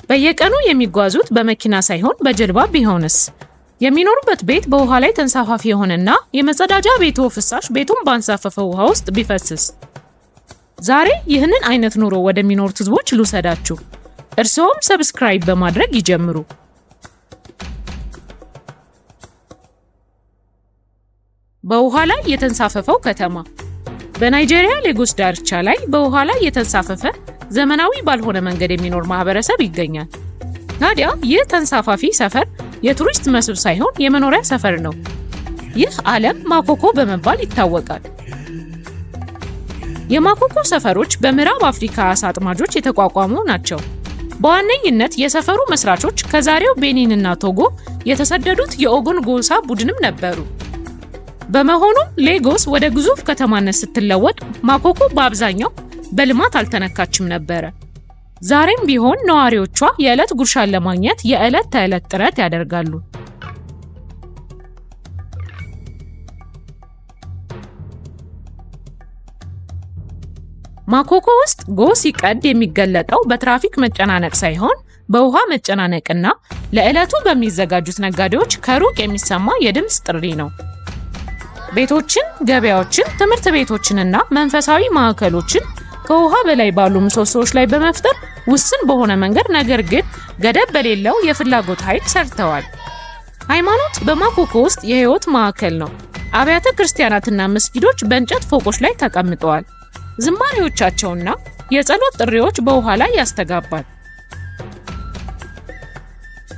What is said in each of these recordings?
በየቀኑ የሚጓዙት በመኪና ሳይሆን በጀልባ ቢሆንስ? የሚኖሩበት ቤት በውሃ ላይ ተንሳፋፊ የሆነና የመጸዳጃ ቤቱ ፍሳሽ ቤቱን ባንሳፈፈው ውሃ ውስጥ ቢፈስስ? ዛሬ ይህንን አይነት ኑሮ ወደሚኖሩት ህዝቦች ልውሰዳችሁ። እርስዎም subscribe በማድረግ ይጀምሩ። በውሃ ላይ የተንሳፈፈው ከተማ። በናይጄሪያ ሌጎስ ዳርቻ ላይ በውሃ ላይ የተንሳፈፈ፣ ዘመናዊ ባልሆነ መንገድ የሚኖር ማህበረሰብ ይገኛል። ታዲያ ይህ ተንሳፋፊ ሰፈር የቱሪስት መስህብ ሳይሆን የመኖሪያ ሰፈር ነው። ይህ ዓለም ማኮኮ በመባል ይታወቃል። የማኮኮ ሰፈሮች በምዕራብ አፍሪካ አሳ አጥማጆች የተቋቋሙ ናቸው። በዋነኝነት የሰፈሩ መስራቾች ከዛሬው ቤኒንና ቶጎ የተሰደዱት የኦጎን ጎሳ ቡድንም ነበሩ። በመሆኑም ሌጎስ ወደ ግዙፍ ከተማነት ስትለወጥ ማኮኮ በአብዛኛው በልማት አልተነካችም ነበረ። ዛሬም ቢሆን ነዋሪዎቿ የዕለት ጉርሻን ለማግኘት የዕለት ተዕለት ጥረት ያደርጋሉ። ማኮኮ ውስጥ ጎህ ሲቀድ የሚገለጠው በትራፊክ መጨናነቅ ሳይሆን በውሃ መጨናነቅና ለዕለቱ በሚዘጋጁት ነጋዴዎች ከሩቅ የሚሰማ የድምፅ ጥሪ ነው። ቤቶችን፣ ገበያዎችን፣ ትምህርት ቤቶችንና መንፈሳዊ ማዕከሎችን ከውሃ በላይ ባሉ ምሰሶዎች ላይ በመፍጠር ውስን በሆነ መንገድ ነገር ግን ገደብ በሌለው የፍላጎት ኃይል ሰርተዋል። ሃይማኖት በማኮኮ ውስጥ የህይወት ማዕከል ነው። አብያተ ክርስቲያናትና መስጊዶች በእንጨት ፎቆች ላይ ተቀምጠዋል። ዝማሬዎቻቸውና የጸሎት ጥሪዎች በውሃ ላይ ያስተጋባል።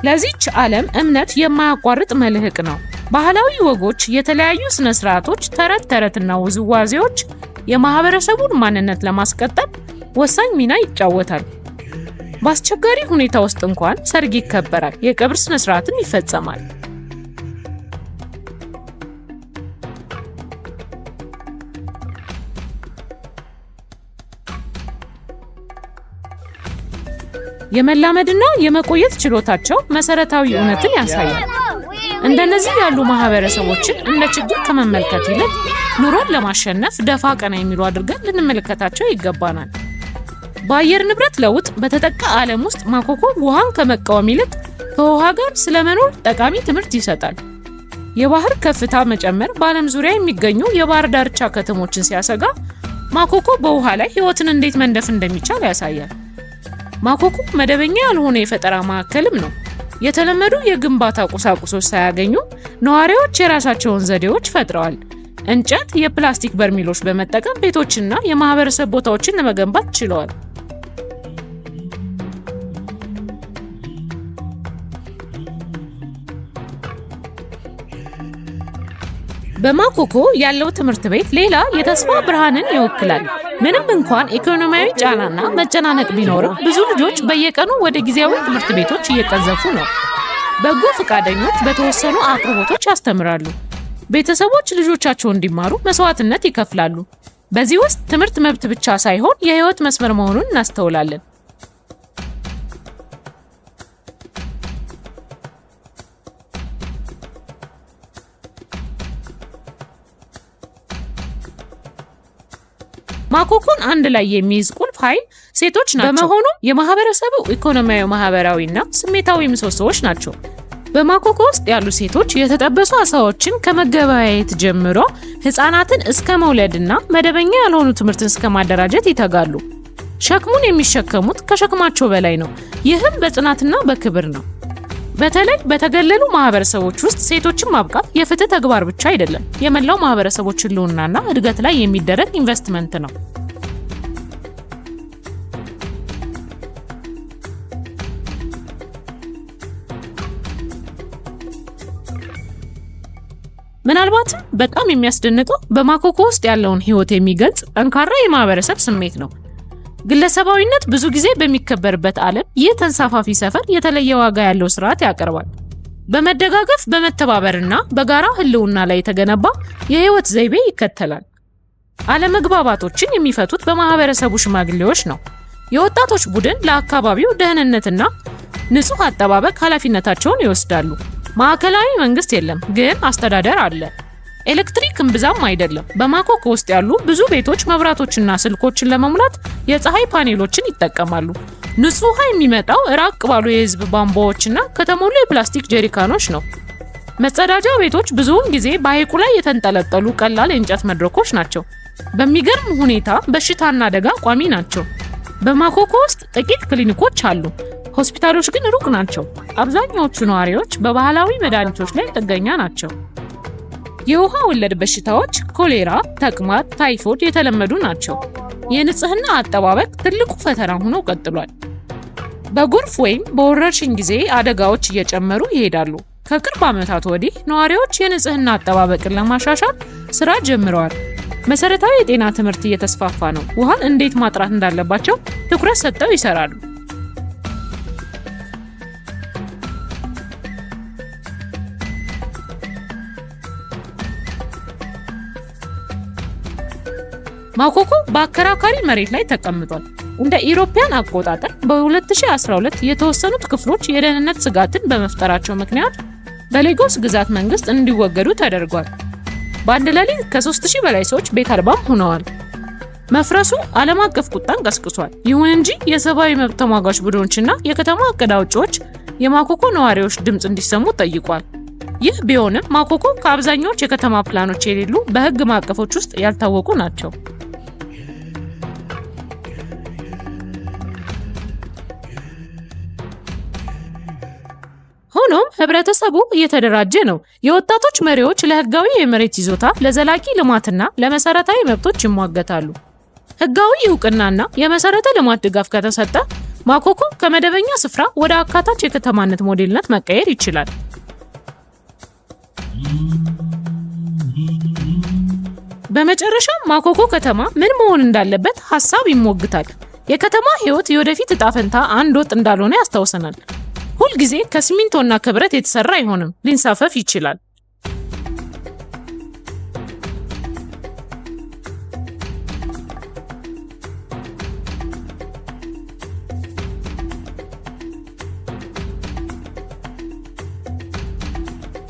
ለዚች ዓለም እምነት የማያቋርጥ መልህቅ ነው። ባህላዊ ወጎች፣ የተለያዩ ስነ ስርዓቶች፣ ተረት ተረትና ውዝዋዜዎች የማህበረሰቡን ማንነት ለማስቀጠል ወሳኝ ሚና ይጫወታል። በአስቸጋሪ ሁኔታ ውስጥ እንኳን ሰርግ ይከበራል፣ የቀብር ስነ ስርዓትም ይፈጸማል። የመላመድና የመቆየት ችሎታቸው መሰረታዊ እውነትን ያሳያል። እንደነዚህ ያሉ ማህበረሰቦችን እንደ ችግር ከመመልከት ይልቅ ኑሮን ለማሸነፍ ደፋ ቀና የሚሉ አድርገን ልንመለከታቸው ይገባናል። በአየር ንብረት ለውጥ በተጠቃ ዓለም ውስጥ ማኮኮ ውሃን ከመቃወም ይልቅ ከውሃ ጋር ስለመኖር ጠቃሚ ትምህርት ይሰጣል። የባህር ከፍታ መጨመር በዓለም ዙሪያ የሚገኙ የባህር ዳርቻ ከተሞችን ሲያሰጋ፣ ማኮኮ በውሃ ላይ ሕይወትን እንዴት መንደፍ እንደሚቻል ያሳያል። ማኮኮ መደበኛ ያልሆነ የፈጠራ ማዕከልም ነው። የተለመዱ የግንባታ ቁሳቁሶች ሳያገኙ ነዋሪዎች የራሳቸውን ዘዴዎች ፈጥረዋል። እንጨት፣ የፕላስቲክ በርሜሎች በመጠቀም ቤቶችና የማህበረሰብ ቦታዎችን ለመገንባት ችለዋል። በማኮኮ ያለው ትምህርት ቤት ሌላ የተስፋ ብርሃንን ይወክላል። ምንም እንኳን ኢኮኖሚያዊ ጫናና መጨናነቅ ቢኖርም ብዙ ልጆች በየቀኑ ወደ ጊዜያዊ ትምህርት ቤቶች እየቀዘፉ ነው። በጎ ፈቃደኞች በተወሰኑ አቅርቦቶች ያስተምራሉ። ቤተሰቦች ልጆቻቸው እንዲማሩ መስዋዕትነት ይከፍላሉ። በዚህ ውስጥ ትምህርት መብት ብቻ ሳይሆን የህይወት መስመር መሆኑን እናስተውላለን። ማኮኮን አንድ ላይ የሚይዝ ቁልፍ ኃይል ሴቶች ናቸው። በመሆኑም የማህበረሰቡ ኢኮኖሚያዊ፣ ማህበራዊና ስሜታዊ ምሰሶዎች ናቸው። በማኮኮ ውስጥ ያሉ ሴቶች የተጠበሱ አሳዎችን ከመገበያየት ጀምሮ ህፃናትን እስከ መውለድና መደበኛ ያልሆኑ ትምህርትን እስከ ማደራጀት ይተጋሉ። ሸክሙን የሚሸከሙት ከሸክማቸው በላይ ነው። ይህም በጽናትና በክብር ነው። በተለይ በተገለሉ ማህበረሰቦች ውስጥ ሴቶችን ማብቃት የፍትህ ተግባር ብቻ አይደለም፣ የመላው ማህበረሰቦች ህልውናና እድገት ላይ የሚደረግ ኢንቨስትመንት ነው። ምናልባትም በጣም የሚያስደንቀው በማኮኮ ውስጥ ያለውን ህይወት የሚገልጽ ጠንካራ የማህበረሰብ ስሜት ነው። ግለሰባዊነት ብዙ ጊዜ በሚከበርበት ዓለም ይህ ተንሳፋፊ ሰፈር የተለየ ዋጋ ያለው ስርዓት ያቀርባል። በመደጋገፍ፣ በመተባበርና በጋራ ህልውና ላይ የተገነባ የህይወት ዘይቤ ይከተላል። አለመግባባቶችን የሚፈቱት በማህበረሰቡ ሽማግሌዎች ነው። የወጣቶች ቡድን ለአካባቢው ደህንነትና ንጹህ አጠባበቅ ኃላፊነታቸውን ይወስዳሉ። ማዕከላዊ መንግስት የለም፣ ግን አስተዳደር አለ። ኤሌክትሪክ እምብዛም አይደለም። በማኮኮ ውስጥ ያሉ ብዙ ቤቶች መብራቶችና ስልኮችን ለመሙላት የፀሐይ ፓኔሎችን ይጠቀማሉ። ንጹህ ውሃ የሚመጣው ራቅ ባሉ የህዝብ ቧንቧዎችና ከተሞሉ የፕላስቲክ ጀሪካኖች ነው። መጸዳጃ ቤቶች ብዙውን ጊዜ በሐይቁ ላይ የተንጠለጠሉ ቀላል የእንጨት መድረኮች ናቸው። በሚገርም ሁኔታ በሽታና አደጋ ቋሚ ናቸው። በማኮኮ ውስጥ ጥቂት ክሊኒኮች አሉ። ሆስፒታሎች ግን ሩቅ ናቸው። አብዛኛዎቹ ነዋሪዎች በባህላዊ መድኃኒቶች ላይ ጥገኛ ናቸው። የውሃ ወለድ በሽታዎች ኮሌራ፣ ተቅማጥ፣ ታይፎይድ የተለመዱ ናቸው። የንጽህና አጠባበቅ ትልቁ ፈተና ሆኖ ቀጥሏል። በጎርፍ ወይም በወረርሽኝ ጊዜ አደጋዎች እየጨመሩ ይሄዳሉ። ከቅርብ ዓመታት ወዲህ ነዋሪዎች የንጽህና አጠባበቅን ለማሻሻል ስራ ጀምረዋል። መሰረታዊ የጤና ትምህርት እየተስፋፋ ነው። ውሃን እንዴት ማጥራት እንዳለባቸው ትኩረት ሰጥተው ይሰራሉ። ማኮኮ በአከራካሪ መሬት ላይ ተቀምጧል። እንደ ኢሮፒያን አቆጣጠር በ2012 የተወሰኑት ክፍሎች የደህንነት ስጋትን በመፍጠራቸው ምክንያት በሌጎስ ግዛት መንግስት እንዲወገዱ ተደርጓል። በአንድ ሌሊት ከ3000 በላይ ሰዎች ቤት አልባም ሆነዋል። መፍረሱ ዓለም አቀፍ ቁጣን ቀስቅሷል። ይሁን እንጂ የሰብአዊ መብት ተሟጋች ቡድኖችና የከተማ እቅድ አውጪዎች የማኮኮ ነዋሪዎች ድምፅ እንዲሰሙ ጠይቋል። ይህ ቢሆንም ማኮኮ ከአብዛኛዎች የከተማ ፕላኖች የሌሉ፣ በህግ ማዕቀፎች ውስጥ ያልታወቁ ናቸው። ሆኖም ህብረተሰቡ እየተደራጀ ነው። የወጣቶች መሪዎች ለህጋዊ የመሬት ይዞታ፣ ለዘላቂ ልማትና ለመሰረታዊ መብቶች ይሟገታሉ። ህጋዊ እውቅናና የመሰረተ ልማት ድጋፍ ከተሰጠ ማኮኮ ከመደበኛ ስፍራ ወደ አካታች የከተማነት ሞዴልነት መቀየር ይችላል። በመጨረሻም ማኮኮ ከተማ ምን መሆን እንዳለበት ሀሳብ ይሞግታል። የከተማ ህይወት የወደፊት እጣ ፈንታ አንድ ወጥ እንዳልሆነ ያስታውሰናል። ሁልጊዜ ከሲሚንቶና ከብረት የተሰራ አይሆንም፣ ሊንሳፈፍ ይችላል።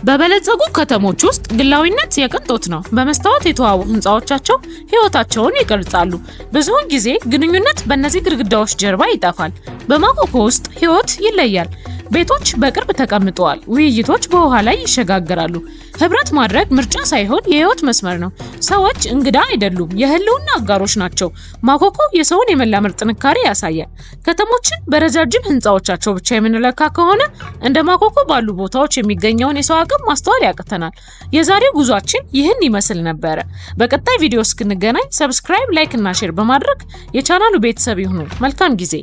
በበለጸጉ ከተሞች ውስጥ ግላዊነት የቅንጦት ነው። በመስታወት የተዋቡ ህንፃዎቻቸው ህይወታቸውን ይቀርጻሉ። ብዙውን ጊዜ ግንኙነት በእነዚህ ግድግዳዎች ጀርባ ይጠፋል። በማኮኮ ውስጥ ህይወት ይለያል። ቤቶች በቅርብ ተቀምጠዋል። ውይይቶች በውሃ ላይ ይሸጋገራሉ። ህብረት ማድረግ ምርጫ ሳይሆን የህይወት መስመር ነው። ሰዎች እንግዳ አይደሉም፣ የህልውና አጋሮች ናቸው። ማኮኮ የሰውን የመላመድ ጥንካሬ ያሳያል። ከተሞችን በረጃጅም ህንፃዎቻቸው ብቻ የምንለካ ከሆነ እንደ ማኮኮ ባሉ ቦታዎች የሚገኘውን የሰው አቅም ማስተዋል ያቅተናል። የዛሬው ጉዟችን ይህን ይመስል ነበረ። በቀጣይ ቪዲዮ እስክንገናኝ subscribe፣ like እና share በማድረግ የቻናሉ ቤተሰብ ይሁኑ። መልካም ጊዜ።